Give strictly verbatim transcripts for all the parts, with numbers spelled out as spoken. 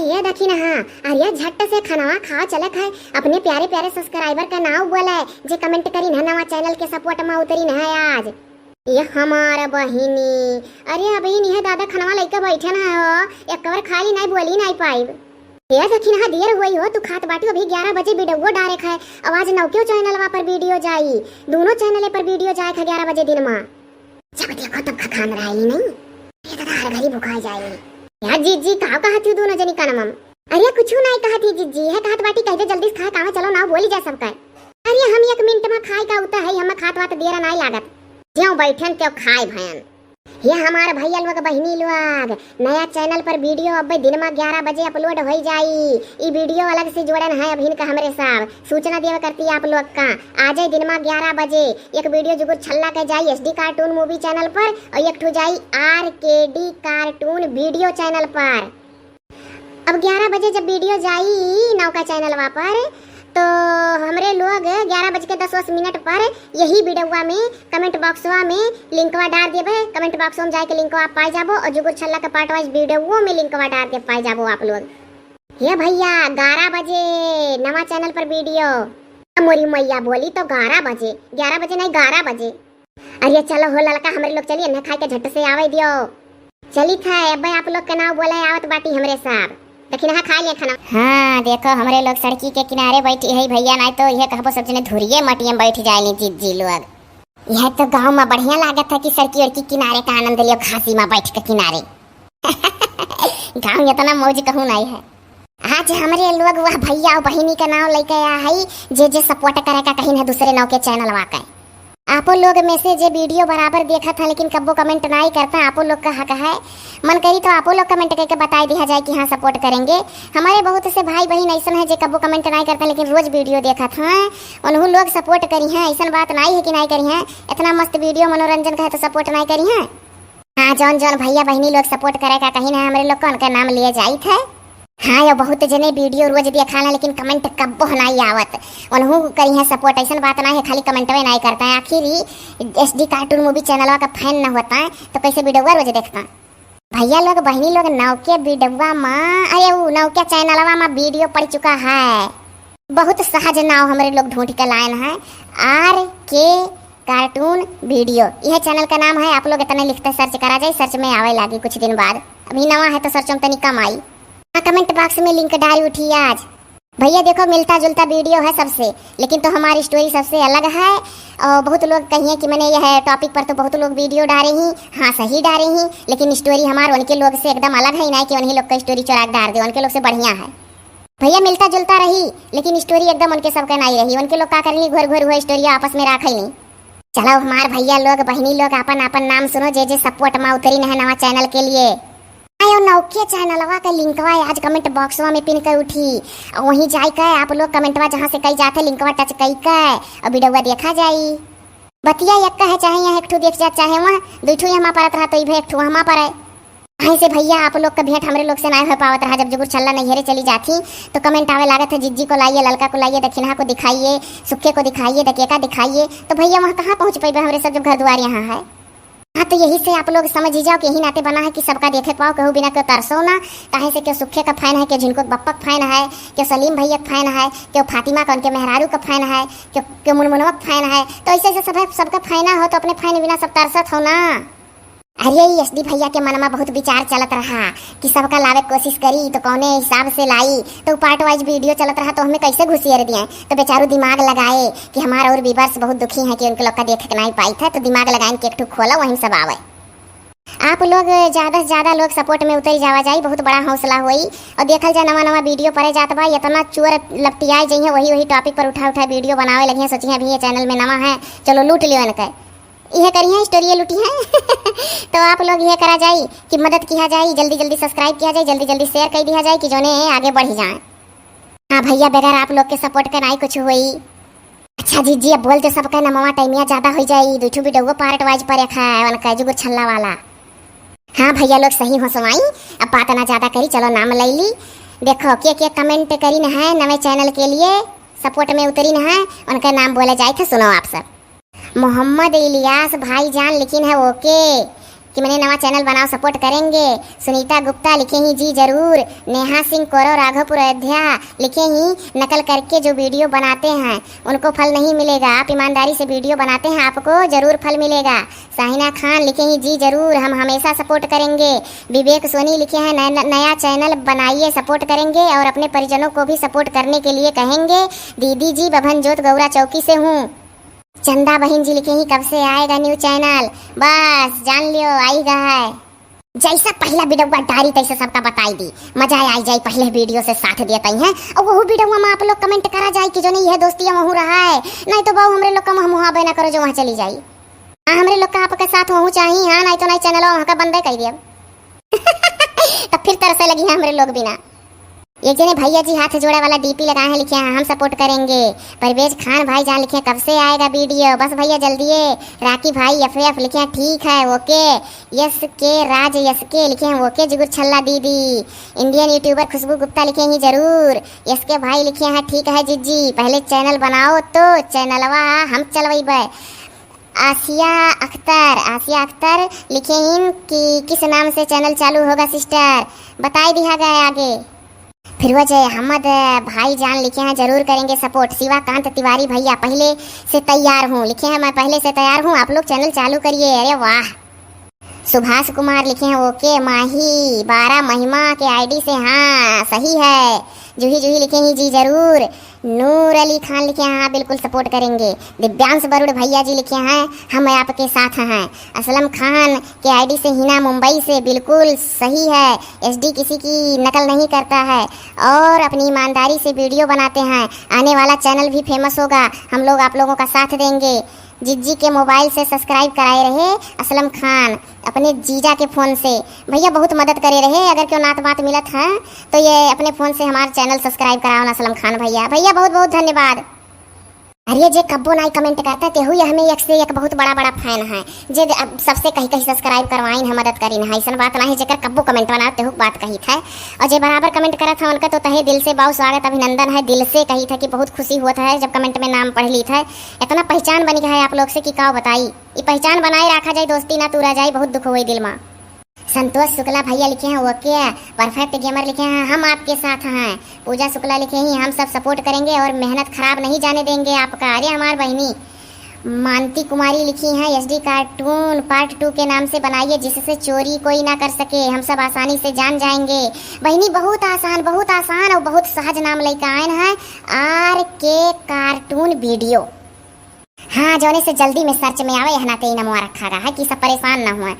ये देखी ना, हाँ, अरे झट से खनवा खाओ चलत है, अपने प्यारे प्यारे subscriber का नाव बोले, जे comment करी ना नवा channel के support में उतरी ना है आज। ये हमार बहिनी, अरे अबहिन ये दादा खनवा लइके बैठे ना हो, एक बार खाली नहीं बोली नहीं पाइब। ये देखी ना, देर हुई हो, तू खात बाटी, अभी ग्यारह बजे video डारे खाए, आवाज नौक्यो channel वा पर video जाई, दोनों channel पर video जाए खा ग्यारह बजे दिन मा। जब देखो तब खखान रही नहीं, ये तो हर घड़ी भुखा जाए। यार जीजी, का कहत हूँ दोनों जनी कानम? अरे कुछ नहीं कहत ही जीजी, है कहत बाटी कह दे जल्दी से खाए कावे चलो ना बोली जा सबका। अरे हम एक मिनट में खाए का उता है, हम खात वात देर नहीं लागत। ज्यों बैठन त्यों खाए भयन। ये हमार भैया लोग बहिनी लोग, नया channel पर video अब्बे दिन में ग्यारह बजे upload हो जाई। ई video अलग से जोड़न है अभिन का हमरे साहब, सूचना देवे करती आप लोग का। आजे दिन में ग्यारह बजे एक video जुगुर छल्ला के जाई एसडी cartoon movie channel पर और एक ठो जाई आरकेडी cartoon video channel पर। अब ग्यारह बजे जब video जाई नौका channel वा पर, तो हमरे लोग ग्यारह बज के दस वस मिनट पर यही video वा में comment box वा में link वा डाल देबे। Comment box वा में जाके link वा आप पाए जाबो और जुगुर छल्ला के part wise video वो में link वा डाल के पाए जाबो आप लोग। हे भैया, ग्यारह बजे नवा channel पर video। मोरी मैया बोली तो ग्यारह बजे, ग्यारह बजे नहीं, ग्यारह बजे। अरे चलो हो ललका, हमरे लोग चली, इन्हें खाए के झट से आवे दियो। चली था, अबे आप लोग के नाव बोले आवत बाटी हमरे साहब। देखी ना, खा ले खाना। हाँ, देखो हमरे लोग सड़की के किनारे बैठी है भैया, नहीं तो यह कहबो सब जने धुरिये मटिये में बैठ जाए जीजी लोग। यह तो गाँव में बढ़िया लागत है कि सड़की उड़की किनारे का आनंद लियो, घासी में बैठ के किनारे। गाँव इतना मौज कहूँ नहीं है। आज हमरे लोग वह भैया और बहिनी का नाव लेके आया है, जे जे support करे का कहीं है दूसरे नाव के channel वा के। आपो लोग में से जे video बराबर देखत है लेकिन कब्बो comment नहीं करता, आपो लोग का हक है। मन करी तो आपो लोग comment करके बताई दिया जाए कि हाँ support करेंगे। हमारे बहुत से भाई बहिन ऐसन है जे कब्बो comment नहीं करता लेकिन रोज video देखत हैं, उन्हों लोग support करी हैं। ऐसन बात नहीं है कि नहीं करी हैं, इतना मस्त video मनोरंजन का है तो support नहीं करी हैं। हाँ, जौन जौन भैया बहिनी लोग support करे का कहीं ना, हमरे लोग कौन का नाम लिए जाइत है। हाँ, यो बहुत जने video रोज देखा ना, लेकिन comment कब्बो नहीं आवत। उन्हों करी है support, ऐसन बात ना है खाली comment में नहीं करता है। आखिर ही एसडी cartoon movie channel वा का fan ना होता है तो कैसे video वा रोज देखता? भैया लोग बहिनी लोग नौके video मा, अरे वो नौके channel वा मा video पड़ चुका है। बहुत सहज नाव हमरे लोग ढूंढ के लायन है, आरके cartoon video, यह channel का नाम है। आप लोग इतने लिखते search करा जाए, search में आवे लागी कुछ दिन बाद। अभी नवा है तो search में तनी कम आई। हाँ, comment box में link डाल उठी आज। भैया देखो, मिलता जुलता video है सबसे, लेकिन तो हमारी story सबसे अलग है। और बहुत लोग कहिए कि मैंने यह topic पर तो बहुत लोग video डाले ही, हाँ सही डाले ही, लेकिन story हमार उनके लोग से एकदम अलग है, ना कि उन्हीं लोग का story चुरा के डाल दे, उनके लोग से बढ़िया है। भैया मिलता जुलता रही, लेकिन story एकदम उनके सबके नहीं रही। उनके लोग का करनी, घर घर हुआ story आपस में राख ही नहीं। चलो हमार भैया लोग बहिनी लोग, आपन आपन नाम सुनो, जे जे support मा उतरी न है नवा channel के लिए। आयो नौके channel वा का link वा आज comment box वा में pin कर उठी, और वहीं जाए के आप लोग comment वा जहाँ से कही जाते link वा touch कही के और video वा देखा जाई। बतिया एक है, चाहे यहाँ एक ठो देख जा, चाहे वहाँ दो ठो यहाँ परत रहा, तो इभे एक ठो वहाँ पर है। काहे से भैया आप लोग का भेंट हमरे लोग से नाय हो पावत रहा, जब जुगुर छल्ला नैहरे चली जाती तो comment आवे लागत है, "जिज्जी को लाइए, ललका को लाइए, दखिनहा को दिखाइए, सुखे को दिखाइए, दकेका दिखाइए।" तो भैया वहाँ कहाँ पहुँच पैबे हमरे सब जब घर दुआर यहाँ है। हाँ, तो यही से आप लोग समझ ही जाओ कि यही नाते बना है कि सबका देखे पाओ, केहू बिना केहू तरसो ना। काहे से केहू सुखे का fan है, केहू झिनको बप्पा का fan है, केहू सलीम भैया का fan है, केहू फातिमा का उनके मेहरारू का fan है, केहू, केहू मुनमुनवा का fan है। तो ऐसे ऐसे सब, सबका fan हो तो अपने fan बिना सब तरसत हो ना। अरे, ई एसडी भैया के मन मा बहुत विचार चलत रहा कि सबका लावे के कोशिश करी, तो कौने हिसाब से लाई, तो part wise video चलत रहा, तो हमें कैसे घुसियर दिए, तो बेचारू दिमाग लगाए कि हमार और viewers बहुत दुखी हैं कि उनके लोग का देखे के नहीं पाई था, तो दिमाग लगाए कि एक ठो खोला, वहीं सब आवे। आप लोग ज्यादा से ज्यादा लोग support में उतरी जावा जाई, बहुत बड़ा हौसला होई। और देखल जा, नवा नवा video परे जात बा, इतना चोर लपटियाए जइहे, वही वही topic पर उठा उठा video बनावे लगिहे, सोचिहे अभी ये channel में नवा है, चलो लूट लियो इनके। इहे करिहे, story लुटिहे। तो आप लोग इहे करा जाई कि मदद किया जाई, जल्दी जल्दी subscribe किया जाई, जल्दी जल्दी share कर दिया जाए कि जोने आगे बढ़ जाए। हाँ भैया, बगैर आप लोग के support के नाई कुछ होई। अच्छा जीजी, अब बोल दे सबके नमवा, टाइमिया ज्यादा हो जाई, दू ठो video part wise पर रखा है उनका जुगुर छल्ला वाला। हाँ भैया लोग सही हो समाई, अब बात ना ज्यादा करी, चलो नाम ले ली। देखो के के comment करी न है नवे channel के लिए, support में उतरी न है, उनका नाम बोले जाए थे, सुनो आप सब। मोहम्मद इलियास भाईजान लिखिन है, OK। कि मैंने नवा चैनल बनाओ, सपोर्ट करेंगे। सुनीता गुप्ता लिखे ही, जी जरूर। नेहा सिंह कोरो राघोपुर अयोध्या लिखे ही, नकल करके जो वीडियो बनाते हैं उनको फल नहीं मिलेगा, आप ईमानदारी से वीडियो बनाते हैं, आपको जरूर फल मिलेगा। साहिना खान लिखे ही, जी जरूर, हम हमेशा सपोर्ट करेंगे। विवेक सोनी लिखे हैं, "नय-, नया चैनल बनाइए, सपोर्ट करेंगे और अपने परिजनों को भी सपोर्ट करने के लिए कहेंगे। दीदी जी, बभन जोत गौरा चौकी से हूँ।" चंदा बहिन जी लिखे ही, "कब से आएगा न्यू चैनल?" बस जान लियो, आई गा है। जैसा पहला वीडियो डारी तैसे सबका बताई दी, मजा आई जाई। पहले वीडियो से साथ देते हैं और वहू वीडियो में आप लोग कमेंट करा जाए कि जो नहीं है दोस्ती वहू रहा है, नहीं तो बहु हमरे लोग का मुँह मुहाबे ना करो जो वहाँ चली जाई। हाँ, हमरे लोग का आपके साथ वहू चाहिए, हाँ, नहीं तो नहीं चैनल वहाँ का बंदे कर दिया। तब फिर तरसे लगी है हमरे लोग बिना। एक जने भैया जी हाथ जोड़े वाला डीपी लगाए हैं, लिखे हैं, "हम सपोर्ट करेंगे।" परवेज खान भाई जान लिखे हैं, "कब से आएगा वीडियो?" बस भैया जल्दी है। राकी भाई एफ एफ लिखे हैं, "ठीक है, ओके।" यस के राज यस के लिखे हैं, "ओके जुगुर छल्ला दीदी।" इंडियन यूट्यूबर खुशबू गुप्ता लिखे हैं, "जरूर।" यस के भाई लिखे हैं, "ठीक है जिज्जी, पहले चैनल बनाओ तो चैनलवा हम चलवैबे।" आसिया अख्तर, आसिया अख्तर लिखे हिन कि किस नाम से चैनल चालू होगा सिस्टर, बताई दिया गया आगे। फिरोज अहमद भाई जान लिखे हैं, "जरूर करेंगे सपोर्ट।" शिवाकांत तिवारी भैया, "पहले से तैयार हूँ" लिखे हैं, "मैं पहले से तैयार हूँ, आप लोग चैनल चालू करिए।" अरे वाह। सुभाष कुमार लिखे हैं, "ओके माही बारह महिमा के आईडी से।" हाँ, सही है। जूही जूही लिखे ही, "जी जरूर।" नूर अली खान लिखे हैं, "हाँ, बिल्कुल सपोर्ट करेंगे।" दिव्यांश बरुड़ भैया जी लिखे हैं, "हम आपके साथ हैं।" असलम खान के आईडी से, "हिना मुंबई से।" बिल्कुल सही है, एसडी किसी की नकल नहीं करता है और अपनी ईमानदारी से वीडियो बनाते हैं। आने वाला चैनल भी फेमस होगा, हम लोग आप लोगों का साथ देंगे। जिज्जी के मोबाइल से सब्सक्राइब कराए रहे असलम खान, अपने जीजा के फोन से। भैया बहुत मदद करे रहे, अगर क्यों नात बात मिलत है तो ये अपने फोन से हमार चैनल सब्सक्राइब कराओ ना असलम खान भैया। भैया बहुत बहुत धन्यवाद। अरे जे कब्बो नाई कमेंट करता तेहू ये हमें एक से एक बहुत बड़ा बड़ा फैन है, जे अब सबसे कही कही सब्सक्राइब करवाइन है, मदद करीन है, ऐसन बात ना है, जेकर कब्बो कमेंट बना तेहू बात कही था। और जे बराबर कमेंट करत है उनका तो तहे दिल से बहुत स्वागत अभिनंदन है, दिल से कही था कि बहुत खुशी होत है जब कमेंट में नाम पढ़ ली था। इतना पहचान बन गया है आप लोग से कि का बताई। ई पहचान बनाए रखा जाए, दोस्ती ना तूरा जाए, बहुत दुख होई दिल मा। संतोष शुक्ला भैया लिखे हैं, "ओके।" परफेक्ट गेमर लिखे हैं, "हम आपके साथ हैं।" पूजा शुक्ला लिखे ही, "हम सब सपोर्ट करेंगे और मेहनत खराब नहीं जाने देंगे आपका।" अरे हमार बहिनी। मानती कुमारी लिखी हैं, "एसडी कार्टून पार्ट टू के नाम से बनाइए, जिससे चोरी कोई ना कर सके, हम सब आसानी से जान जाएंगे।" बहिनी बहुत आसान, बहुत आसान और बहुत सहज नाम लेके आए हैं, आर के कार्टून वीडियो। हाँ, जौने से जल्दी में सर्च में आवे, यह नाते ही नमवा रखा गा है कि सब परेशान ना हुए।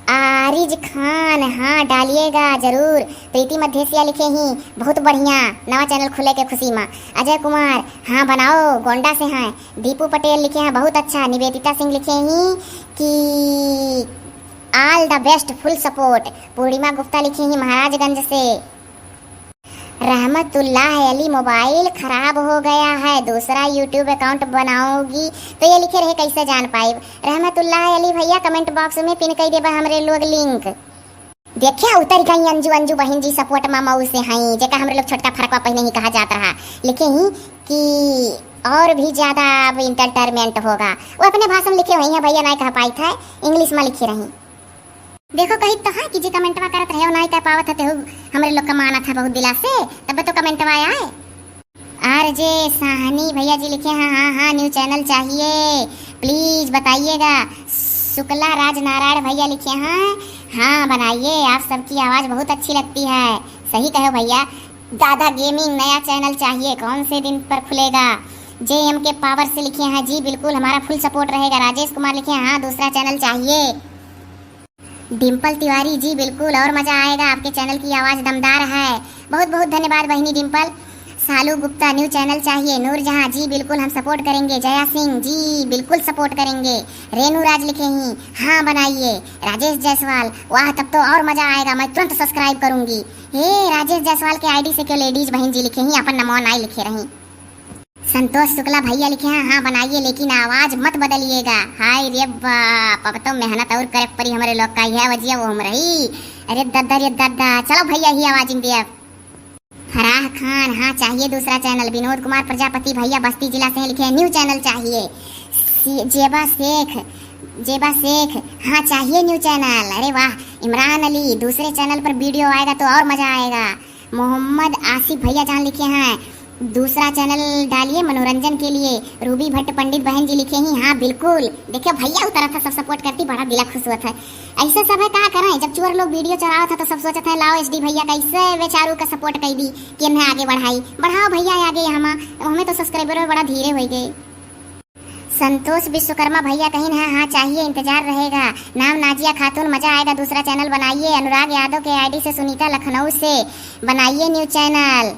आरिज खान, हाँ, डालिएगा जरूर। प्रीति मधेसिया लिखे ही, "बहुत बढ़िया, नवा चैनल खुले के खुशी मा।" अजय कुमार, "हाँ, बनाओ, गोंडा से हैं।" दीपू पटेल लिखे हैं, "बहुत अच्छा।" निवेदिता सिंह लिखे ही कि "All the best, full support।" पूर्णिमा गुप्ता लिखे ही, "महाराजगंज से।" रहमतुल्लाह अली, "मोबाइल खराब हो गया है, दूसरा यूट्यूब अकाउंट बनाओगी?" तो ये लिखे रहे, कैसे जान पाइब? रहमतुल्लाह अली भैया, कमेंट बॉक्स में पिन कर देबा हमरे लोग लिंक। देखिया, उतर गई अंजू, अंजू बहिन जी सपोर्ट मा मऊ से हई, जेका हमरे लोग छोटका फरकवा पहले ही कहा जात रहा। लिखे ही कि और भी ज्यादा अब एंटरटेनमेंट होगा। वो अपने भाषा में लिखे हुई हैं भैया, नाई कह पाई था, इंग्लिश मा लिखे रही। देखो, कही तो है कि जे कमेंटवा करत रहे, वो नाई कह पावत है, तेहू हमरे लोग का मानत है बहुत दिला से, तब तो कमेंटवा आए। आरजे साहनी भैया जी लिखे हैं, "हाँ, हाँ, न्यू चैनल चाहिए, प्लीज बताइएगा।" शुक्ला राज नारायण भैया लिखे हैं, "हाँ, बनाइए, आप सबकी आवाज़ बहुत अच्छी लगती है।" सही कहो भैया। दादा गेमिंग नया चैनल चाहिए, कौन से दिन पर खुलेगा? जे एम के पावर से लिखे हैं, "जी बिल्कुल, हमारा फुल सपोर्ट रहेगा।" राजेश कुमार लिखे हैं, "हाँ, दूसरा चैनल चाहिए।" डिम्पल तिवारी जी, बिल्कुल, और मजा आएगा, आपके चैनल की आवाज़ दमदार है। बहुत बहुत धन्यवाद बहिनी डिम्पल। सालू गुप्ता, न्यू चैनल चाहिए। नूरजहाँ जी, बिल्कुल हम सपोर्ट करेंगे। जया सिंह जी, बिल्कुल सपोर्ट करेंगे। रेनू राज लिखे ही, हाँ बनाइए। राजेश जायसवाल, वाह तब तो और मजा आएगा, मैं तुरंत सब्सक्राइब करूंगी। हे, राजेश जायसवाल के आईडी से क्यों लेडीज बहन जी लिखे ही, अपन नमो नाई लिखे रही। संतोष शुक्ला भैया लिखे हैं, हाँ बनाइए, लेकिन आवाज मत बदलिएगा। हाय रे बाप, अब तो मेहनत और करे पड़ी हमरे लोग का, यह वजिया वो हम रही। अरे दद्दा रे दद्दा, चलो भैया ही आवाज इंडिया। फराह खान, हाँ चाहिए दूसरा चैनल। विनोद कुमार प्रजापति भैया बस्ती जिला से लिखे हैं, न्यू चैनल चाहिए। सी-, जेबा शेख, जेबा शेख, हाँ, चाहिए न्यू चैनल। अरे वाह, इमरान अली, दूसरे चैनल पर वीडियो आएगा तो और मजा आएगा। मोहम्मद आसिफ भैया जान लिखे हैं, दूसरा चैनल डालिए मनोरंजन के लिए। रूबी भट्ट पंडित बहन जी लिखे ही, हाँ बिल्कुल। देखियो भैया उतरा था, सब सपोर्ट करती, बड़ा दिला खुश हुआ था। ऐसे सब है, का करें, जब चोर लोग वीडियो चोरावत है तो सब सोचत है, लाओ एसडी भैया कैसे बेचारू का सपोर्ट कर दी कि इन्हें आगे बढ़ाई। बढ़ाओ भैया आगे, हम हमें तो सब्सक्राइबर में बड़ा धीरे हो गए। संतोष विश्वकर्मा भैया कहिन है, हाँ चाहिए, इंतजार रहेगा। नाम नाजिया खातून, मजा आएगा, दूसरा चैनल बनाइए। अनुराग यादव के आईडी से, सुनीता लखनऊ से, बनाइए न्यू चैनल।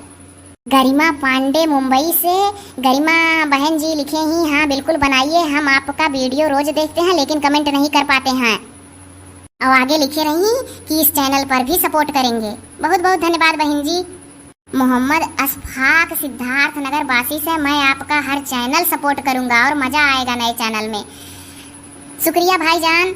गरिमा पांडे मुंबई से, गरिमा बहन जी लिखे ही, हाँ बिल्कुल बनाइए, हम आपका वीडियो रोज देखते हैं लेकिन कमेंट नहीं कर पाते हैं। और आगे लिखे रही कि इस चैनल पर भी सपोर्ट करेंगे। बहुत बहुत धन्यवाद बहन जी। मोहम्मद अशफाक सिद्धार्थ नगर वासी से, मैं आपका हर चैनल सपोर्ट करूंगा और मजा आएगा नए चैनल में। शुक्रिया भाईजान।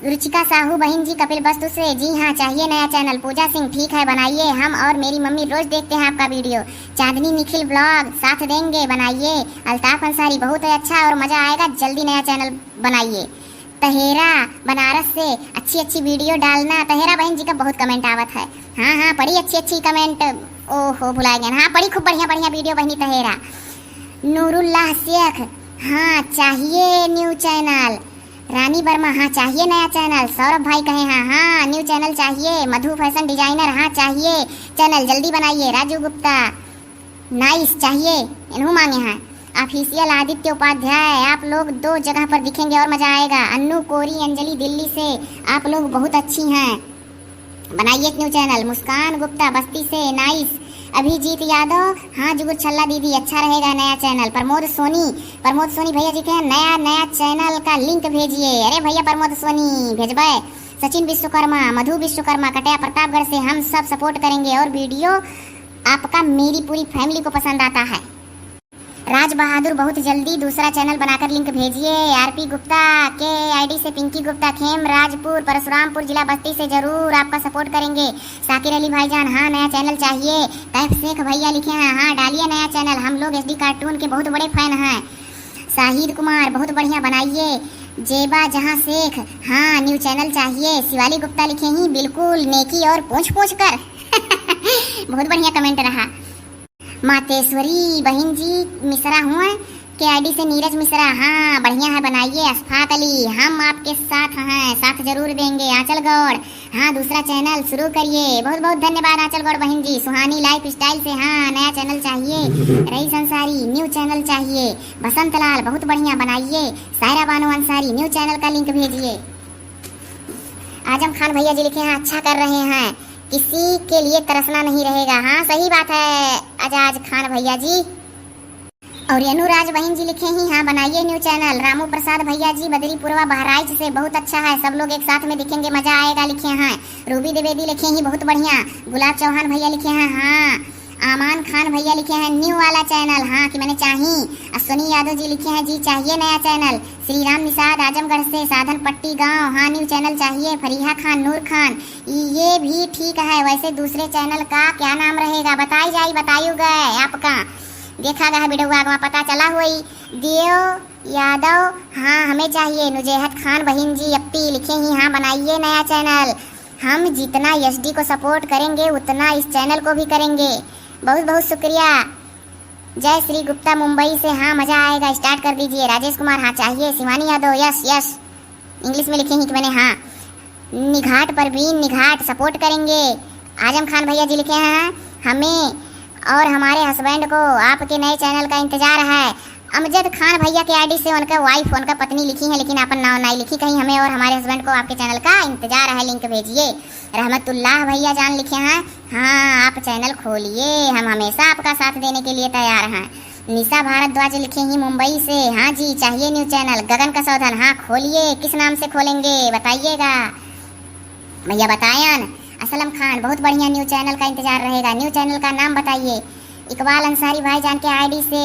रुचिका साहू बहन जी कपिल वस्तु से, जी हाँ चाहिए नया चैनल। पूजा सिंह, ठीक है बनाइए, हम और मेरी मम्मी रोज देखते हैं आपका वीडियो। चांदनी निखिल ब्लॉग, साथ देंगे, बनाइए। अल्ताफ अंसारी, बहुत अच्छा और मजा आएगा, जल्दी नया चैनल बनाइए। तहेरा बनारस से, अच्छी अच्छी वीडियो डालना। तहेरा बहन जी का बहुत कमेंट आवत है। हाँ हाँ, बड़ी अच्छी अच्छी कमेंट। ओहो भुला गए, हाँ बड़ी खूब बढ़िया बढ़िया वीडियो बहनी तहेरा। नूरुल्लाह शेख, हाँ चाहिए न्यू चैनल। रानी वर्मा, हाँ चाहिए नया चैनल। सौरभ भाई कहे, हाँ हाँ न्यू चैनल चाहिए। मधु फैशन डिजाइनर, हाँ चाहिए चैनल, जल्दी बनाइए। राजू गुप्ता, नाइस चाहिए, इन्हू मांगे हैं। ऑफिशियल आदित्य उपाध्याय, आप लोग दो जगह पर दिखेंगे और मजा आएगा। अन्नू कोरी अंजलि दिल्ली से, आप लोग बहुत अच्छी हैं, बनाइए एक न्यू चैनल। मुस्कान गुप्ता बस्ती से, नाइस। अभिजीत यादव, हाँ जुगुर छल्ला दीदी, अच्छा रहेगा नया चैनल। प्रमोद सोनी, प्रमोद सोनी भैया जी के नया नया चैनल का लिंक भेजिए। अरे भैया प्रमोद सोनी भेजबे। सचिन विश्वकर्मा, मधु विश्वकर्मा कटया प्रतापगढ़ से, हम सब सपोर्ट करेंगे और वीडियो आपका मेरी पूरी फैमिली को पसंद आता है। राज बहादुर, बहुत जल्दी दूसरा चैनल बनाकर लिंक भेजिए। आरपी गुप्ता के आईडी से, पिंकी गुप्ता, खेम राजपुर, परशुरामपुर जिला बस्ती से, जरूर आपका सपोर्ट करेंगे। साकिर अली भाईजान, हाँ नया चैनल चाहिए। कैफ शेख भैया लिखे हैं, हाँ डालिए नया चैनल, हम लोग एसडी कार्टून के बहुत बड़े फैन हैं। शाहिद कुमार, बहुत बढ़िया बनाइए। जेबा जहाँ शेख, हाँ न्यू चैनल चाहिए। शिवाली गुप्ता लिखे ही, बिल्कुल नेकी और पूछ पूछ कर। बहुत बढ़िया कमेंट रहा। मातेश्वरी बहन जी मिश्रा हुआ के आईडी से, नीरज मिश्रा, हाँ बढ़िया है बनाइए। अशफाक अली, हम आपके साथ हैं, साथ जरूर देंगे। आंचल गौड़, हाँ दूसरा चैनल शुरू करिए। बहुत बहुत धन्यवाद आंचल गौड़ बहन जी। सुहानी लाइफ स्टाइल से, हाँ नया चैनल चाहिए। रईस अंसारी, न्यू चैनल चाहिए। बसंत लाल, बहुत बढ़िया बनाइए। सायरा बानो अंसारी, न्यू चैनल का लिंक भेजिए। आजम खान भैया जी लिखे हैं, अच्छा कर रहे हैं, किसी के लिए तरसना नहीं रहेगा। हाँ सही बात है अजाज खान भैया जी। और रेणु राज बहिन जी लिखे ही, हाँ बनाइए न्यू चैनल। रामू प्रसाद भैया जी बदरीपुरवा बहराइच से, बहुत अच्छा है, सब लोग एक साथ में दिखेंगे, मजा आएगा लिखे हैं। रूबी द्विवेदी लिखे ही, बहुत बढ़िया। गुलाब चौहान भैया लिखे हैं, हाँ। आमान खान भैया लिखे हैं, न्यू वाला चैनल, हाँ कि मैंने चाही। अश्विनी यादव जी लिखे हैं, जी चाहिए नया चैनल। श्री राम निषाद आजमगढ़ से, साधन पट्टी गांव, हाँ न्यू चैनल चाहिए। फरीहा खान, नूर खान, ये भी ठीक है। वैसे दूसरे चैनल का क्या नाम रहेगा, बताई जाई, बतायु गए आपका। देखा गया वीडियो आगवा, पता चला हुई। देव यादव, हाँ हमें चाहिए। नुजेहत खान बहिन जी अप्पी लिखे ही, हाँ बनाइए नया चैनल। हम जितना एसडी को सपोर्ट करेंगे उतना इस चैनल को भी करेंगे। बहुत बहुत शुक्रिया। जय श्री गुप्ता मुंबई से, हाँ मजा आएगा, स्टार्ट कर दीजिए। राजेश कुमार, हाँ चाहिए। शिवानी यादव, यस यस, इंग्लिश में लिखे ही कि मैंने, हाँ। निघाट परवीन निघाट, सपोर्ट करेंगे। आजम खान भैया जी लिखे हैं, हमें और हमारे हस्बैंड को आपके नए चैनल का इंतजार है। अमजद खान भैया के आईडी से उनका वाइफ, उनका पत्नी लिखी है, लेकिन अपन नाम नहीं लिखी। कहीं हमें और हमारे हस्बैंड को आपके चैनल का इंतजार है, लिंक भेजिए। रहमतुल्लाह भैया जान लिखे हैं, हाँ आप चैनल खोलिए, हम हमेशा आपका साथ देने के लिए तैयार हैं। निशा भारद्वाज लिखे ही मुंबई से, हाँ जी चाहिए न्यू चैनल। गगन कसौधन, हाँ खोलिए, किस नाम से खोलेंगे बताइएगा भैया बतायन। असलम खान, बहुत बढ़िया, न्यू चैनल का इंतजार रहेगा, न्यू चैनल का नाम बताइए। इकबाल अंसारी भाईजान के आईडी से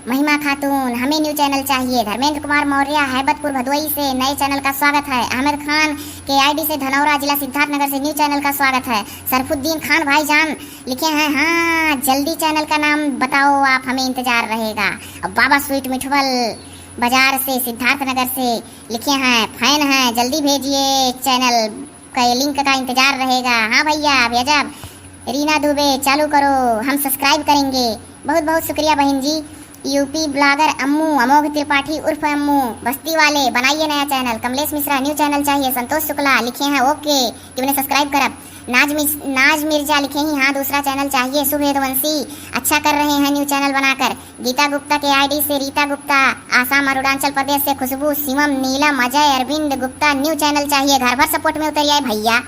महिमा खातून, हमें न्यू चैनल चाहिए। धर्मेंद्र कुमार मौर्य हैबतपुर भदोई से, नए चैनल का स्वागत है। अहमद खान के आईडी से धनौरा जिला सिद्धार्थनगर से, न्यू चैनल का स्वागत है। सरफुद्दीन खान भाईजान लिखे हैं, हाँ जल्दी चैनल का नाम बताओ आप, हमें इंतजार रहेगा। अब बाबा स्वीट मिठवल बाजार से, सिद्धार्थ नगर से लिखे हैं, fan हैं, जल्दी भेजिए, channel का link का इंतजार रहेगा। हाँ भैया, भेजब। रीना दुबे, चालू करो, हम subscribe करेंगे। बहुत बहुत शुक्रिया बहिन जी। यूपी blogger अम्मू, अमोघ त्रिपाठी उर्फ अम्मू, बस्ती वाले, बनाइए नया channel। कमलेश मिश्रा, new channel चाहिए। संतोष शुक्ला लिखे हैं, OK, कि उन्हें subscribe करब। नाज मिस-, नाज मिर्जा लिखे ही, हाँ, दूसरा channel चाहिए। शुभ यदुवंशी, अच्छा कर रहे हैं new channel बनाकर। गीता गुप्ता के ID से रीता गुप्ता, आसाम, अरुणाचल प्रदेश से खुशबू, शिवम, नीलम, अजय, अरविंद गुप्ता, new channel चाहिए। घर भर support में उतर आए भैया।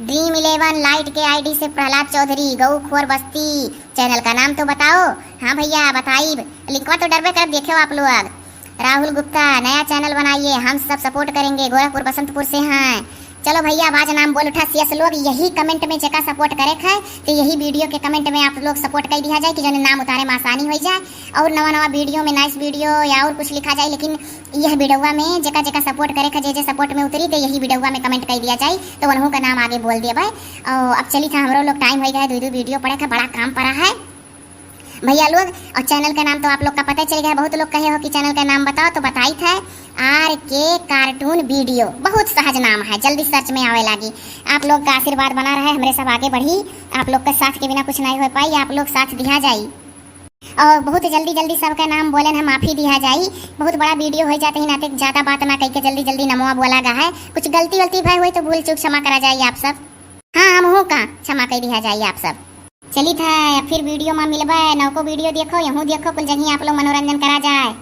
Dream Eleven Light के ID से प्रहलाद चौधरी, गऊ खोर बस्ती, channel का नाम तो बताओ। हाँ भैया, बताइब, लिंकवा तो डरबे करब, देखो आप लोग। राहुल गुप्ता, नया channel बनाइए, हम सब support करेंगे, गोरखपुर बसंतपुर से हैं। चलो भैया, अब आज नाम बोल उठा सी एस लोग, यही comment में जेका support करे है, तो यही video के comment में आप लोग support कर दिया जाए कि जौन नाम उतारे में आसानी हो जाए, और नवा नवा video में nice video या और कुछ लिखा जाए, लेकिन यह videoवा में जेका जेका support करे है, जे जे support में उतरी, तो यही videoवा में comment कर दिया जाए, तो उन्हों का नाम आगे बोल दिया भाई। और अब चली था, हमरो लोग time हो गया है, दो दो video पड़े है, बड़ा काम पड़ा है भैया लोग। और channel का नाम तो आप लोग का पता चल गया है, बहुत लोग कहे हो कि channel का नाम बताओ, तो बताई था, आर के cartoon video, बहुत सहज नाम है, जल्दी search में आवे लागी। आप लोग का आशीर्वाद बना रहे, हमरे सब आगे बढ़ी। आप लोग के साथ के बिना कुछ नहीं हो पाई, आप लोग साथ दिया जाई। और बहुत जल्दी जल्दी सबका नाम बोलेन हम माफी दिया जाई। बहुत बड़ा video हो जाते ही नाते ज्यादा बात ना कह के जल्दी जल्दी नमवा बोला गा है। कुछ गलती वलती भय हुई तो भूल चूक क्षमा करा जाई आप सब। हाँ, हम हो का क्षमा कर दिया जाई आप सब। चलित है, फिर video में मिलबे, नौको video देखो, यहूँ देखो, कुल जगह आप लोग मनोरंजन करा जाए।